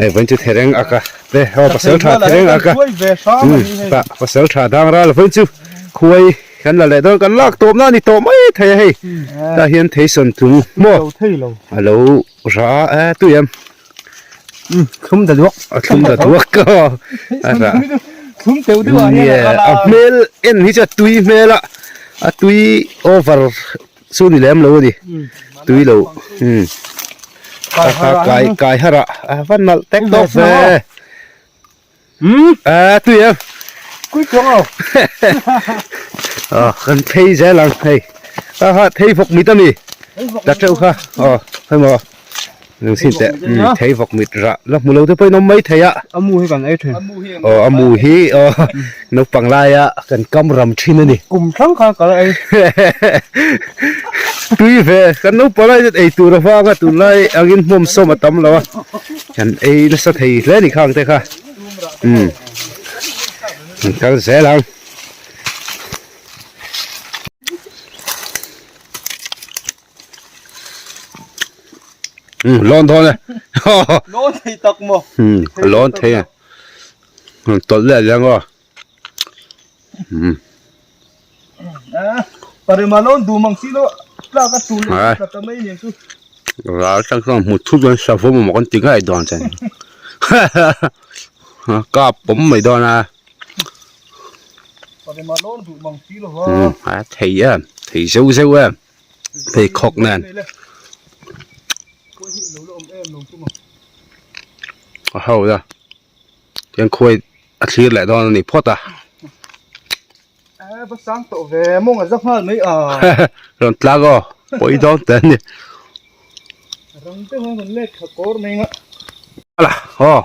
Hei vawiin chu thereng aka te aw pasal tha thereng aka tah pasal tha dang ral vawiin chu khuai kan la leh dawn kan lak tawp na a ni tawh mai thei a hei tah hian theisawn tlung maw a lo ra a tui em thlum da duak a thlum da duak aw a ra thlum teuh deuh ah hian a hmel en hi chu a tui hmel a a tui over Chu ni lem lo a ni tui lo umm kai kai har ah a va nalh tek tawk ve umm a tui em kui chuang lo aw kan phei zel ang hei aha thei vawk mit a mi ta teuh kha aw hei maw Nang sin teh thei vawk mit rah la hmu lo te pawhin awm mai thei a. A mu hi kan ei thin. Aw a mu hi aw naupang laia kan kam ram thin a ni. Kum hrang khan ka la ei. Tui ve kan naupang lai chuan ei tur avanga tunlai angin hmawm sawm a tam lo a kan ei nasa thei hle a ni khang te kha. Umm kan kal zel ang. Lawn dawn e lawn thei tak maw lawn thei a tawlh leh liang aw parema lawn duh mang si lo tlak a tul leh ta ta mai nen chu ral tang chuan hmu thut chuan savawm emaw kan ti ngai dawn chen kap pawm mai dawn a parema lawn duh mang si lo a thei em thei zeuh zeuh em. Pheikhawk nen a ho a tiang khuai a thlir leh dawn a ni phawt a rawn tlang aw pawi dawn teh a ni ala aw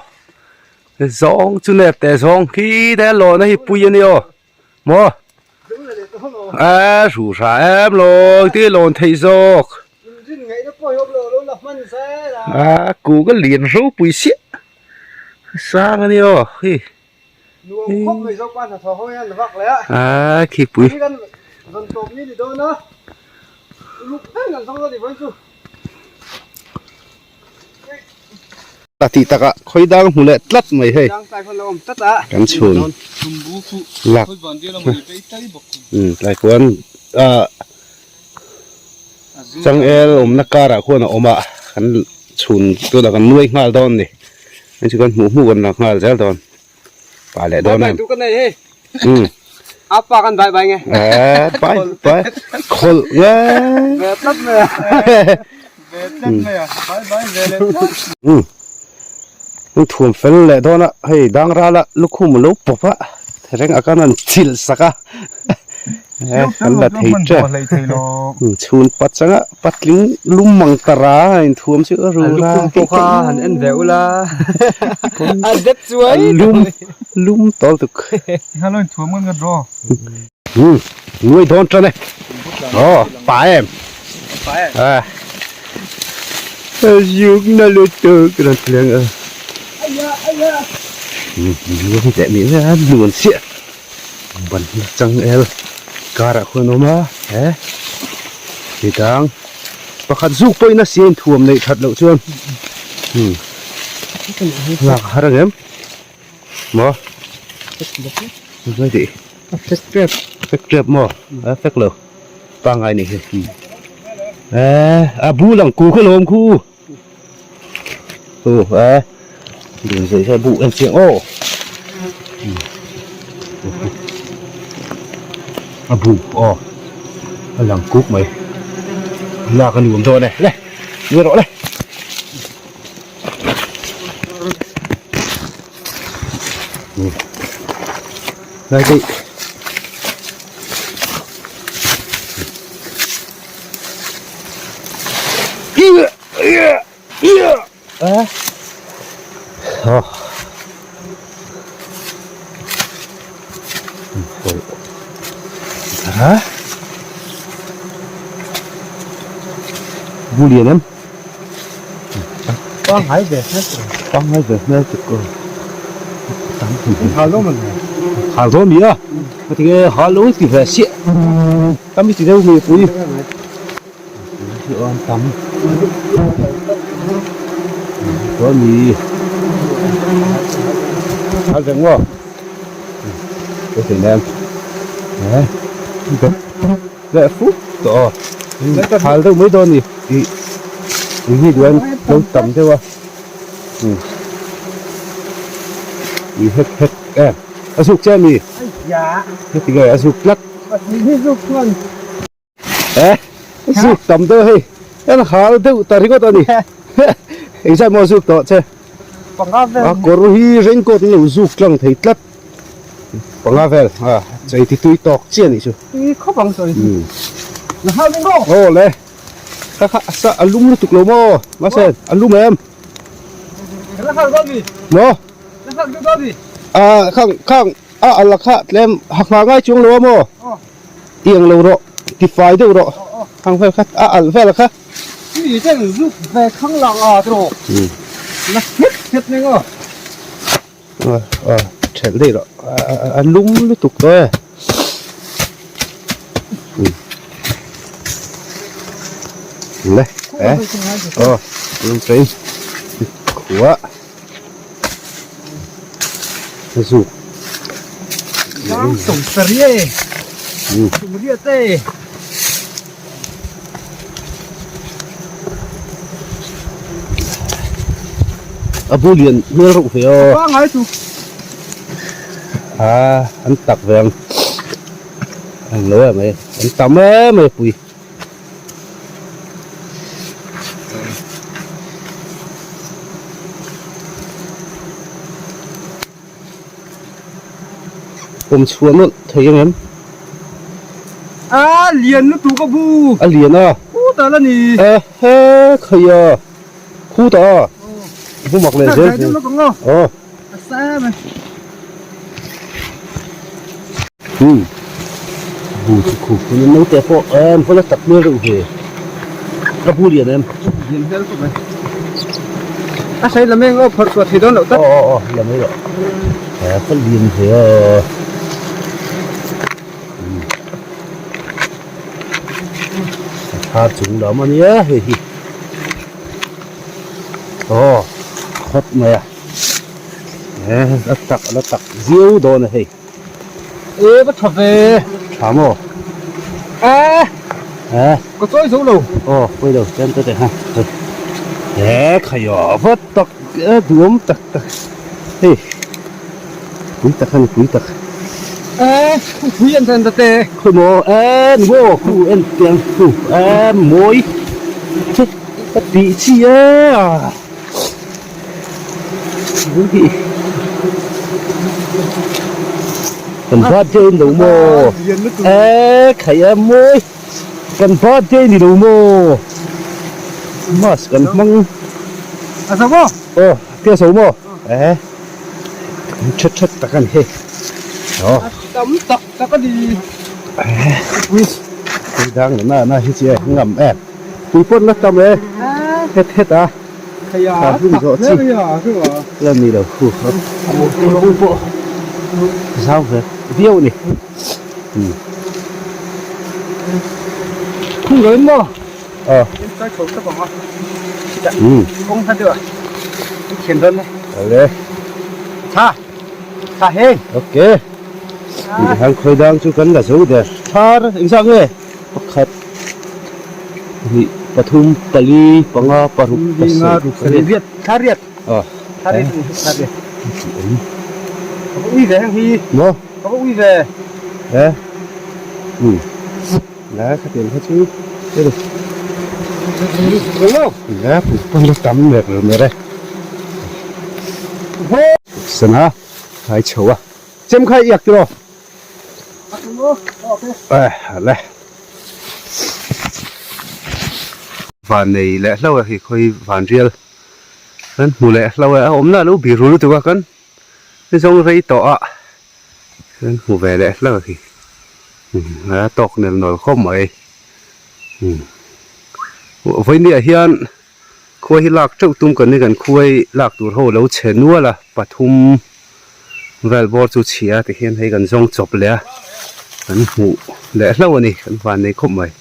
zawng chu nep teh zawng khi te lawn a hi pui a ni aw. Maw? A hru hra em lo ti lawn theih zawk. A ku ka lian ropui siah sang a ni aw hi. A khi pui. A tih takah khawi dang hmu leh tlat mai hei kan chhun lak tlai khuan ah changel awmna karah khuan a awm a kan chhun tunah kan nuai nghal dawn a ni hei chu kan hmuh hmuh kan la nghal zel dawn pa leh dawn em apa kan bai bai nge eh bai bai khawlh nge ve tlat mai a ve tlat mai a bai bai ve leh tlat um thuam fel leh dawn a hei dang ral a lukhum a lo pawp a thereng a kan han chilh sak a eh kan la thei tep chhun pachanga patling lum mang tara a inthuam chu a ru ra lukhum pawh kha han en ve ula a dep chuai lum lum tawlh tuk Hello in thuam ngan draw. Nuai dawn tan e. Aw pa em. Pa em. À. Zuk na lutuk ran thleng a. Aya aya. Nuai leh mi na nuan siah. Ban chang el karah khuan awm a he midang pakhat zuk pawhin a siam thuam neih that loh chuan lak a har ang em maw ngai tih a fek tep fek tep maw a fek lo pangngai nih hi a bul ang ku kha lawm khu Ồ a đường dây ra bụ em chiang ô a bu aw a lang kuk mai lak a nuam dawn e le ni rawh le đây đi Bu lian em pangngai ve hmel pangngai ve hmel tuk ko hal dawn hal dawn mi a tinge hal lo ti ve siah tam i ti deuh mi pui. Hi awm tam chuan mi Hal vek maw? Ka thei nen. Leh fuk tawh aw. Hal deuh mai dawn ni. I i hi duan lo tam deuh a. I hek hek em. A zuk che mi? Heti nge a zuk tlat. Eh, zuk tam deuh hei. En hal deuh ta ringawt a ni. Engzat maw zuk tawh che? Panga vel. A kawr hi raincoat in lo zuk tlang thei tlat. Panga vel. A chei ti tui tawk chiah anih chu. Tui khawp ang sawi. La hal ding aw. Aw le. Kha kha sa a lum lutuk lo maw? Mahse a lum em? La hal dawn mi. Maw? La hal deuh dawn mi. A khang khang a a la kha tlem ha hma ngai chuang lo a maw? Tiang lo rawh, ti fai deuh rawh. Khang vel kha a alh vel kha. Tui ten zuk ve khang lang a tawh. La hret hret mai ngaw. A a thelh daih rawh. A lum lutuk tawh e. Le e. Aw lum train khua. Zuk. Zang sawm sarih e. Sawmriat e. A bu lian hmel reuh ve aw. A pangai chu. A an tak ve ang. Ang lo em mai. An tam em mai pui. Pawm chhuah nawlh thei ang em? A lian lutuk a bu. A lian a. Khuta la ni. E he khai a. Khuta a. Bu mak leh zel zel. Aw. A sa em a. Hmm. Bu chu khup hun an naute pawh em hawla tak hmel reuh ve. A bu lian em. Lian hmel khawp mai. A sei lam eng aw phawrh chhuah thei dawn loh tak. Aw aw aw la mai rawh. He ka lian ve aw. A thar chung lam a nia hei hi. Aw khawp mai a. He a tak a la tak viau dawn a hei. E va tha ve. Tha maw? E. E. Ka chawi zo lo. Aw pawi lo tlem te te ha. E khai aw va tak e duam tak tak. Hei. Pui tak a ni pui tak. E khu pui an chen ta te. Khawi maw e ni maw khu en tiang khu e mawi. Che ka tih chi e a. Kan birthday ni lo maw? E khai a mawi kan birthday ni lo maw? Mask kan hmang A zo maw? Aw te a zo maw? E kan that that tak a ni hei aw A tam tak tak a ni E dang na na hi chi e ngam em tui pawt na tam e het het a. Thla hlum zawh chi la ni lo hu a bu pawh zau ve viau a ni Khung lo in maw aw kawng hla deuh a thian dawn le ale tha tha hei ok han khawi dang chu kan la zo der thar engzah nge Pakhat, hnih, pathum, pali, panga, paruk, pasarih, pariat, riat, thla riat, aw, thla riat ni, thla riat. Ka va ui ve heng hi. Maw? Ka va ui ve. E, um, la khatiang kha chu hei Lo. La pui pawn la tam mek lo mer e. Sana khai chho a. Chem khai iak tiraw? Le van nei leh hlo a hi khawi van rial kan hmu leh hlo a awmna a lo bir ru lutuk a kan zawng rei tawh a kan hmu ve leh hlo a hi a tawk nel nawl khawp mai vawinia hian Khuai hi lak teuh tum kan ni kan khuai lak tur ho lo chhe nual a pathum vel bawr chu chhia ti hian hei kan zawng chawp leh a kan hmuh leh hlauh a ni kan van nei khawp mai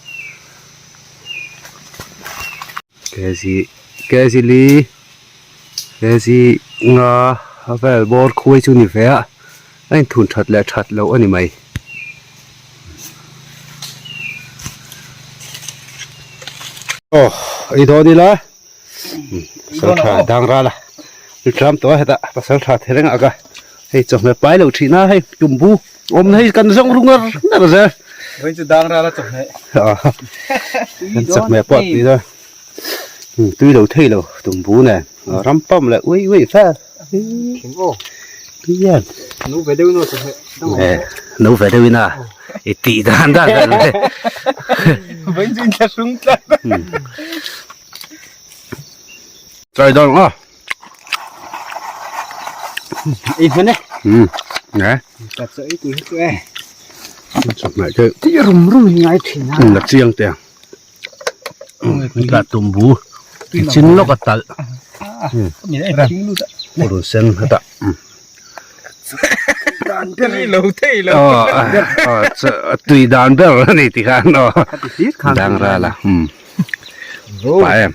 kg kg li kg nga a vel bawr khuai chu ni ve a a inthun that leh that loh a ni mai. Aw ei dawn ila pasal tha dang ral a tram tawh a hetah pasal tha thereng ah ka hei chawhmeh pai loh thin a hei tumbu awm na hi kan zawng ru ngar ngar zel vawiin chu dang ral a chawhmeh kan chawhmeh pawh tui dawn tui lo thei lo tumbu nen ram pam leh uih uih fel tui em no ve deuh in aw chawhmeh no ve deuh in a i tih dan dan vel mai vawiin chu inthlahrung tlat try dawn ang a ei hman e nge ka chaw ei tui hi chu e chawhmeh chu tih rum rum hi ngai thin a la chiang te ang tah tumbu chin lawk a talh purun sen hetah tui dan ber a ni ti khan aw dang ral a pa em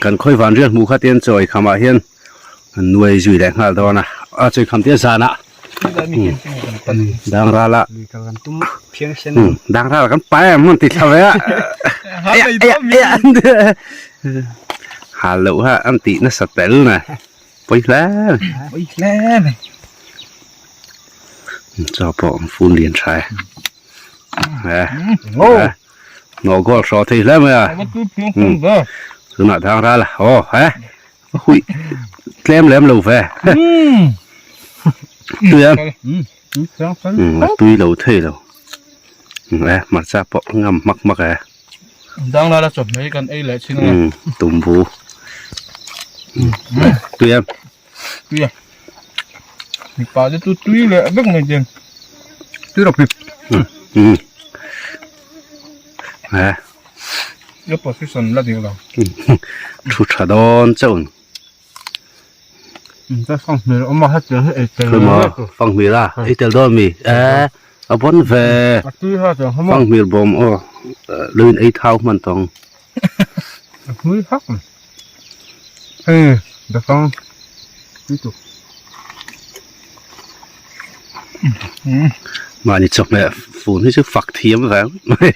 kan khawi van rial hmuh kha te chawi khamah hian nuai zui leh nghal dawn a a chawi kham te zanah dang ral a dang ral kan pai em hmun ti thla ve a hal loh ha an tih nasa tel na pawi hle mai chaw pawh an fun lian tha e hnawh goal hrawh thei hle mai a tunah dang ral a aw he Hui tlem lem lo ve tui a tui lo thei lo e hmarcha pawh ngam hmak hmak e dang lala chawhmeh kan ei leh chin a tumbu tui a tui a mipa te chu tui leh vek mai ten tui rawh pip e Ka position la dik lo. Thu tha dawn chauh. Ta fang hmel awm a hetiang hi ei tel lo. Fang hmel a ei tel dawn mi e a bon ve. A tui ha chang hama. Fang hmel bawm aw lo in ei thau hman tawng. A hmui hak. Hei da fang tui tuk. Mahni chawhmeh fun hi chu fak thiam vang mai.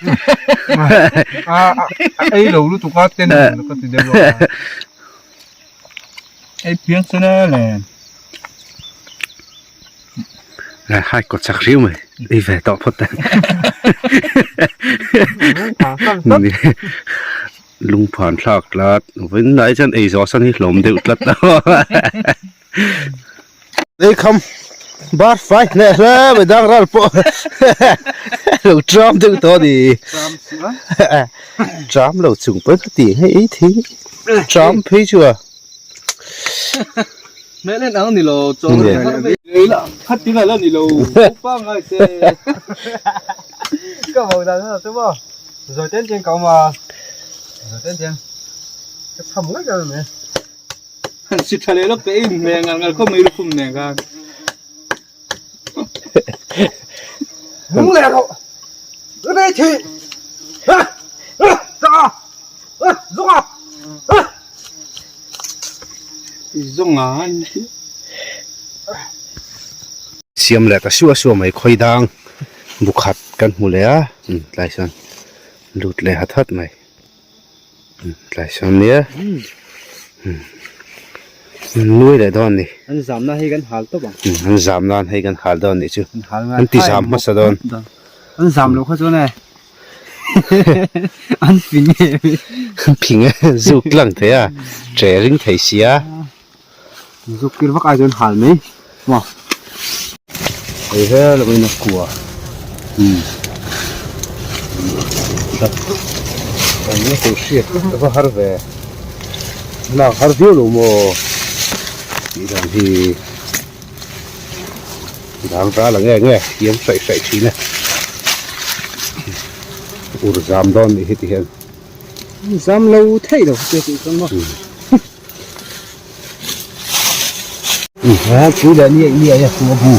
A ei lo lutuk a ten ka ti deuh a. Ei piang sen a le. Hai kawt chak riau mai. Ei ve tawh phawt ang. Lungphan thlak tlat. Vawiin lai chuan ei zawh san hi hlawm deuh tlat. Ei kham bar fai hle hle mai dang ral pawh lo tram deuh tawh a ni tram lo chung pawn ka ti hei ei thei tram phei chu a Hmel en ang ni lo chaw ei la khat tin a la ni lo pangai te ka bo dan na chu maw zawi ten ten ka awm a zawi ten ten ka cham ngei ka mai. Si tha leh lawk te in hmel ngal ngal khawp mai lukhum nen khan. Nung leh rawh. Rei thi. Ha! Ha! Ta! Ha! Zunga! Ha! Zunga an thi. Siam leh ta suah suah mai khawi dang bukhat kan hmu leh a tlai sawn lut leh hat hat mai. Tlai sawn nia nuai leh dawn a ni. An zam nan hei kan hal tawp ang. An zam nan hei kan hal dawn a nih chu. An ti zam hmasa dawn. An zam loh kha chuan e an fing e. An fing e zuk lang thei a che ring thei sia. Zuk tir vak ai chuan hal mai maw. Hei vel a awm a kua eng nge tih hriat a va har ve lak har viau lo maw tih dan hi dang ral ang nge nge thiam hraih hraih thin a ur zam dawn nih hi ti hian zam lo theih lo te tih chuan maw. He pui leh ni ni a chu a bu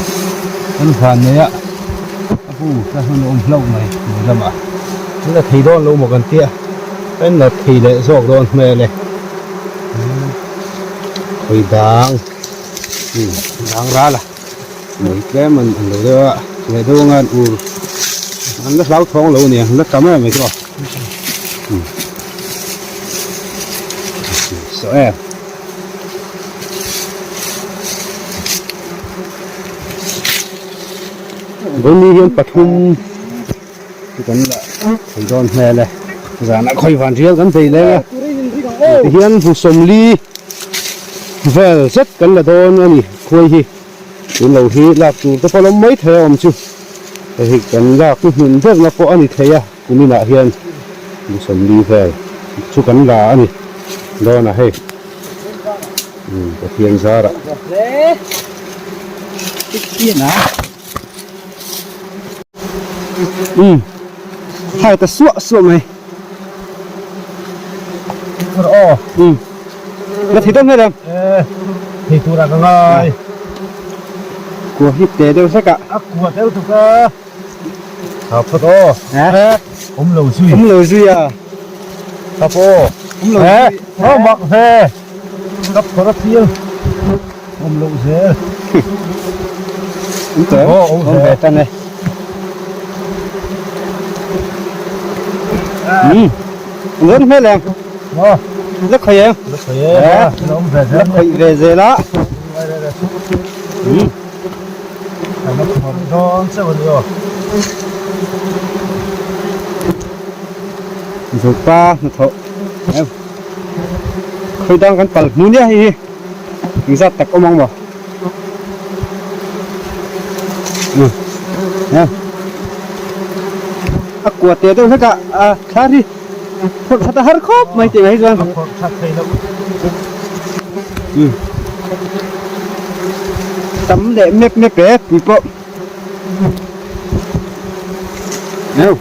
kan van nei a a bu a hun a awm hlauh mai tui lamah an la thei dawn lo maw kan tia kan la thei leh zawk dawn hmel e. Khawi dang dang ral a mei tlem an lo deuh a leh deuh anga an ur an la hlauthawng lo a ni ang la tam em mai chu aw saw em. Vawiin hian pathum chu kan la thei dawn hmel e zanah khawi van rial kan bei leng a tihian hmu sawmli vel zet kan la dawn a ni khuai hi tun lo hi lak tur te pawh a awm mai thei a awm chu hei hi kan lak hi hmun berna pawh a ni thei a kuminah hian hmu sawmli vel chu kan la a ni dawn a hei. Pathian zarah. Umm hai ta suah suah mai. Umm la thei dawn hmel em? Thei turah ka ngai. Kua hi te deuh hlek a. A kua deuh tuk a. Tha phawt aw. Awm lo zui. Awm lo zui a. Tha pawh aw. Awm lo zui. Aw mak ve. Kap phawt a thil. Awm lo zel. Awm tawh em? Aw awm ve tan e. Umm. An rawn hmel em? Aw. La khawi em? La khawi e. La awm ve zel. La khawi ve zel a. Umm. Zopa hnathawh khawi dang kan pal hmu nia hei hi engzat tak awm ang maw a kua te deuh hlek a a thlar hi phawrh that a har khawp mai tih mai chuan tam leh mep mep e tui pawh neu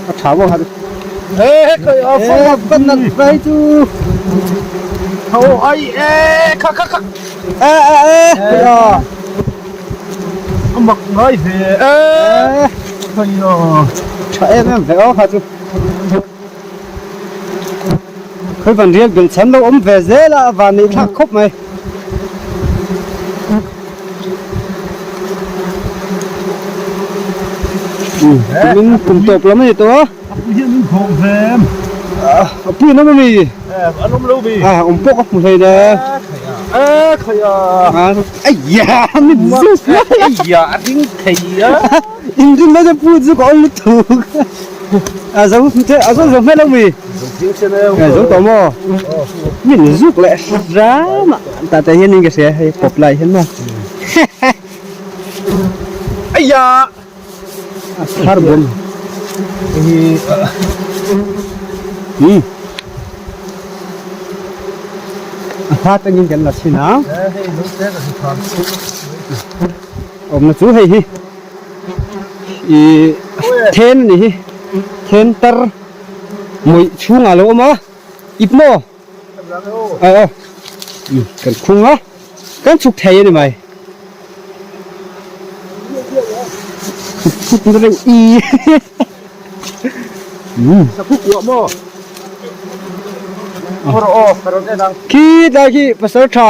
a tha bawk han e kai a e kan nat vai chu tho ai e kha kha kha e e e a a mak ngai ve e kai a tha em em ve aw kha chu Khawi van riak belh chhan lo awm ve zel a, a van neih thlak khawp mai. Tumin kum tawp lam a ni tawh a. A pui hian min khawh ve em? A pui an awm a mi? An awm lo mi. A awm pawh ka hmu hlei le. E khai a. Aiya min zuk. Aiya a ding thei a. Inrin na te pu chu ka awl lutuk. A zo te a zo zo hmel lo mi. Zo tawh maw? Min zuk leh hram a tah te hian in ka hria hei pawp lai hian maw. Aiya! A thar bawm. Hmm. A hla tangin kan la chhin a. Awmna chu hei hi. Ih then a nih hi then tar mawih chhungah a lo awm a ip maw aw aw kan khung a kan chhuk thei a ni mai chhuk na reuh i khi tlai khi pasal tha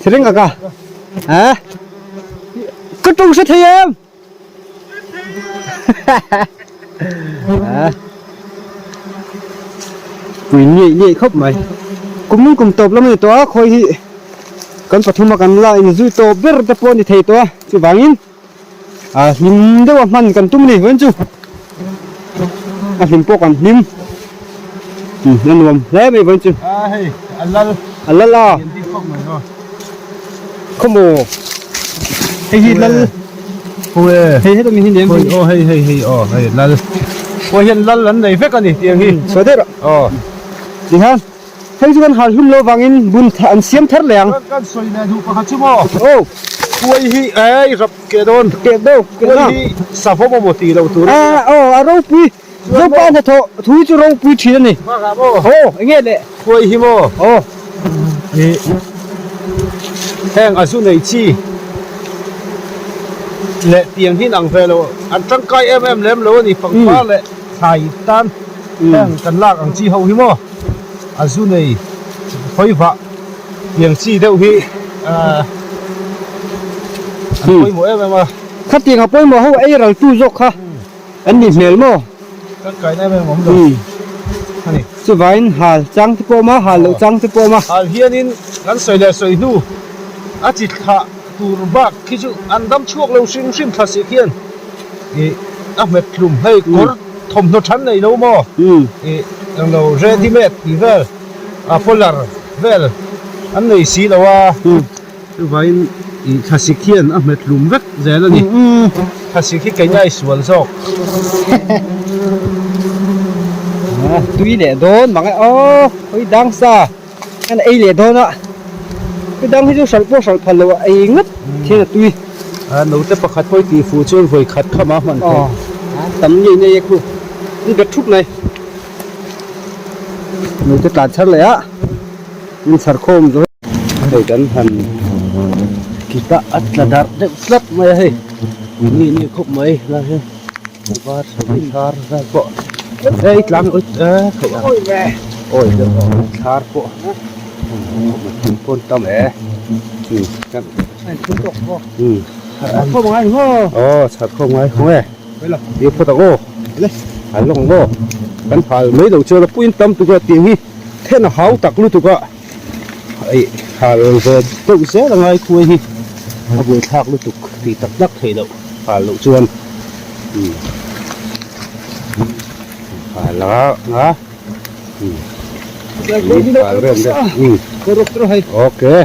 thireng ka ka ha ka tawng hre thei em. Pui ngei ngei khawp mai. Kum in kum tawp lam a ni tawh a, khawi hi kan pathum a kan la inzui tawp ber te pawh a ni thei tawh a, chuvangin a hlim deuh a hman kan tum a ni vawiin chu. A hlim pawh kan hlim a nuam hle mai vawiin chu. A hei a lal. A lal a. Khawmaw. Hei hi lal. Hei heta mi hi nem hi. Aw hei hei hei aw hei lal. Pawh hian lal an nei vek a ni tiang hi. Sawi deuh rawh. Aw. Tihian hei chu kan hal hlum lo vangin bun an siam thar leh ang. Kan sawi leh duh pakhat chu maw. Aw. Khuai hi ei rap keh dawn. Keh deuh keh na. Khuai hi savawm emaw tih loh tur. A aw a ropui. Zopa hnathawh thu hi chu ropui thin a ni. Bakah maw? Aw enge le? Khuai hi maw? Aw. Ih heng a zu nei chi leh tiang hi nang ve lo an tangkai em em lem lo a ni pangpar leh thlai tan heng kan lak ang chi ho hi maw a zu nei hawi vah. Tiang chi deuh hi an pawimawh em em a. Khatiang a pawimawh ho ei ral tu zawk kha an ni hmel maw? Tangkaina em em awm lo a ni. Chuvain hal chang te pawh awm a, hal loh chang te pawh awm a. Hal hianin kan sawi leh sawi hnu a chi thlah tur bak khi chu an dam chhuak lo hrim hrim thla sik hian ih a hmet hlum hei kawr thawmhnaw than nei lo maw ih englo ready made tih vel a collar vel an nei si lo a chuvangin ih thlasik hian a hmet hlum vek zel a ni thlasik hi keina i sual zawk. Tui leh dawn mang e aw hawi dang sa an ei leh dawn a hawi dang hi chu hralh pawh hralh phal lo a ei ngawt thian a tui. A naute pakhat pawh i tih fuh chuan vawi khat kham a hman theih. Tam ngei ngei e khu an bet thup mai. Naute tlan chhar leh a in chhar khawm zo hei kan han kita a tla darh deuh tlat mai a hei ni ni khawp mai lai hi var sawi thar vel pawh hei tlang awih e theih ang awi deuh thar pawh pawn tam e aw chhar khawm ngai khawng e. Ti phawt ang aw hal lawk ang aw kan hal mai lo chuan a puiin tam tuk a tiang hi then a hau tak lutuk a ih hal ve deuh zel a ngai khuai hi a buaithlak lutuk tih tak tak theih loh hal loh chuan umm hal a nga umm hal rem rem umm okay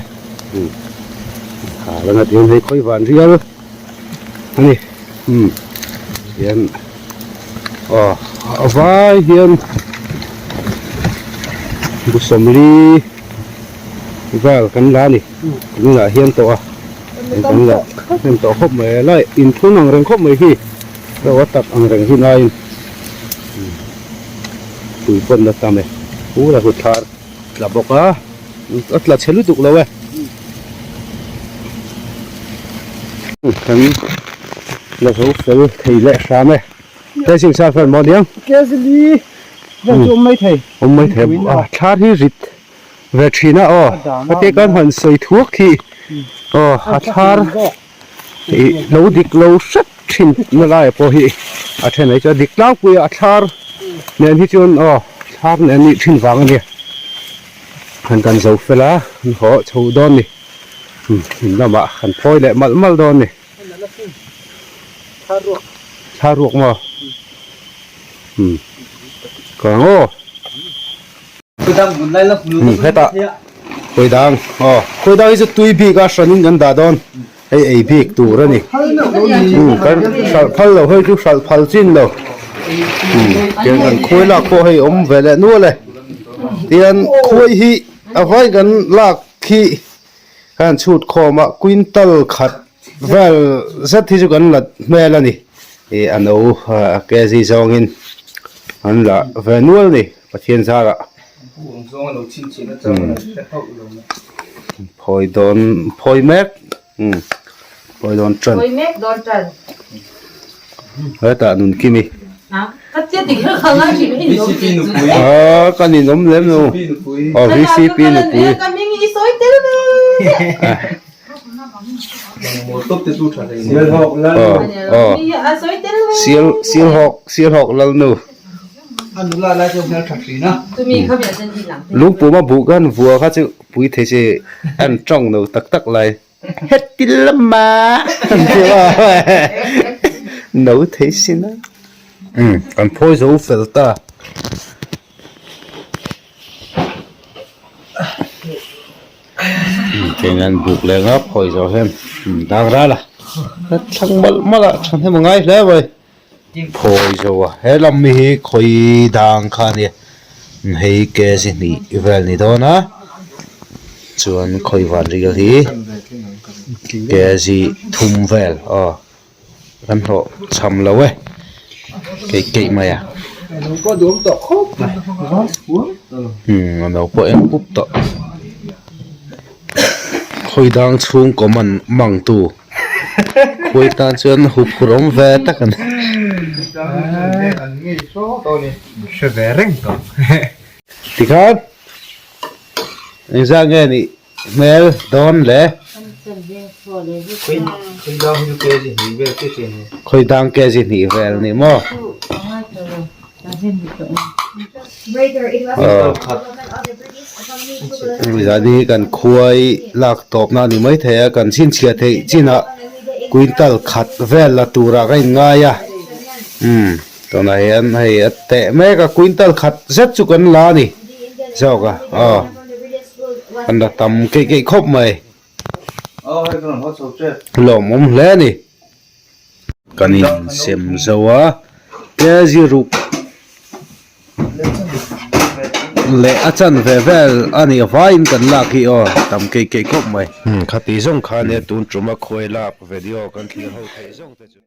umm hal anga tiang hei khawi van rial. Ani umm hian aw a vai hian bu sawmli vel kan la a ni tunah hian tawh a kan la hnem tawh khawp mai a lai inthun ang reng khawp mai hi reuh a tak ang reng hi laiin tui pawn la tam e u la hut thar tla bawk a. A tla chhe lutuk lo e. Kan la zo fel thei leh hram e. He sing sa fel maw niang? Kezili vel chu awm mai thei. Awm mai thei a thlar hi rit ve thin a aw. Heti kan han sawi thuak hi aw a thlar ih lo dik lo hret thin na lai pawh hi a then ai chuan dik tlangpui a a thlar nen hi chuan aw thlar nen nih thin vang a nia han kan zo fel a an haw chho dawn ni in lamah kan phawi leh malh malh dawn ni thla ruak maw umm ka ang aw. Hetah kawidang aw kawidang hi chu tui bik a hranin kan dah dawn hei ei bik tur a ni kan hralh phal lo hei chu hralh phal chin lo tiang kan khawi lak pawh hei awm ve leh nual e tian khawi hi a vai kan lak khi kan chhut khawm a quintal khat vel zet hi chu kan la hmel a ni ih a no kg zawngin an la ve nual a ni. Pathian zarah phawi dawn phawi mek phawi dawn tan hetah Nunkimi aaa ka ninawm lem lo aw VCP nupui. Sialhawk Lalnu. Lungpuma buh kan vua kha chu pui thei se an tawng lo tak tak lai heti lama an ti a no thei sin a kan phawi zo fel ta. Keng an buk leh ngap hawi zawh hian dang ral a thlang malh malh a thahnem a ngai hle mai phawi zo a he lam mi hi khawi dang kha a nia hei kg hnih vel ni dawn a chuan khawi van ril hi kg thum vel aw. Kan hlawh cham lo e, keih keih mai a. Umm a no pawh eng pup tawh. Khawi dang chhungkaw man mang tu khawi tan chuan huphurh awm ve tak a ni. Tikhan engzah nge nih. hmel dawn le? Khawidang kg hnih vel ni maw? Zan hi kan khuai lak tawpna a ni maithei a, kan chhinchhiah theih chinah quintal khat vel la turah ka inngai a, umm tunah hian hei a teh mek a, quintal khat zet chu kan la a ni zawk a, aw kan la tam keih keih khawp mai, lawmawm hle a ni. Kan insem zo a, kg ruk leh a chanve vel a nih avaiin kan lak hi aw tam keih keih khawp mai. Khati zawng khan e tun tuma khuai lak video kan thlir ho theih zawng te chu.